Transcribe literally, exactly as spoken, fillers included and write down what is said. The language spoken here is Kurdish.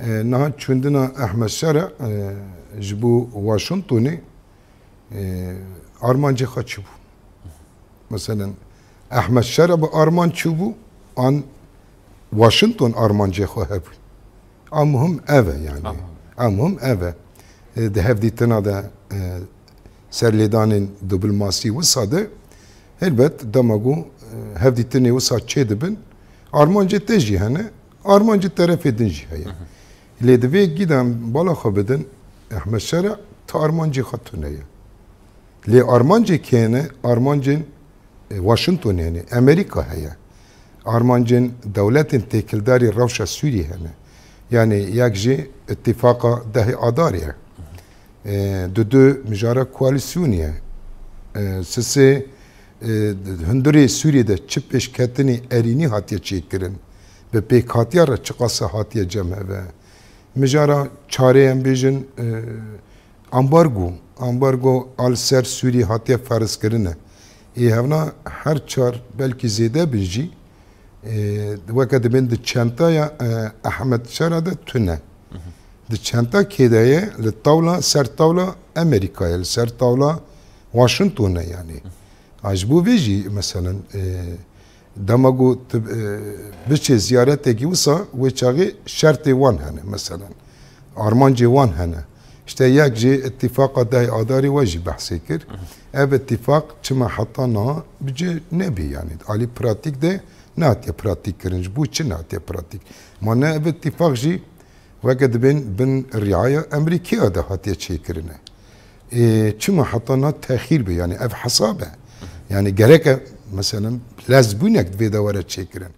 E, niha çûndina Ehmed Şera, e, ji bo Washingtonê, e, armancê xwe çi bû? Meselen, Ehmed Şera bi armanc çûbû, an Washington armancê xwe hebû. A muhim ev e yani. A muhim. A muhim ev e. E, di hevdîtina de, e, serlêdanên diplomasî wisa de, helbet dema ku, e, hevdîtinê wisa çêdibin, armancê te jî hene, armancê terefê din jî heye. Lê divê gîdan bala xwe bidin, Ehmed Şera ti armancê xwe tune ye. Lê armancê kê ne? Armancên, e, Washington hene, Amerîka heye. Armancên dewletên têkildarî rewşa Sûriyê hene. Yani yek jî îtîfaqa dehê Adarê ye. E, du du mijara koalîsyonê ye. E, sisê, e, hundirê Sûriyê de çi pêşketinê erînî hatiye çêkirin? Bi pêkhatiya re çiqas hatiye cem heve? Mijara çarê em bêjin, e, ambargo. Ambargo a li ser Sûriyê hatiye ferzkirine. Ê hevna her çar belkî zêde bin jî, e, weke dibên di çentaya, e, Ehmed Şera de tune. Di çenta kê de ye? Li tawla, ser tawla Amerîkayê, li ser tawla Washingtonê yani. A ji bo vê jî, meselen, e, dema ku tu, e, biçê ziyaretekî wisa, wê çaxê şertê wan hene, meselen. Armancê wan hene. İşte yek jî îtîfaqa dehê Adarê we jî behsê kir. Ev îtîfaq çima heta niha bi cih nebî yani. Alî pratîk de nehatiye pratîk kirin. Ji bo çi nehatiye pratîk? Ma ne ev îtîfaq jî weke dibên bin riaya Amerîkaya de hatiye çêkirine. Ê, çima heta niha texîr be? Yani ev hesab e. Yani gereke, meselen, lezbûnek divê de were çêkirin.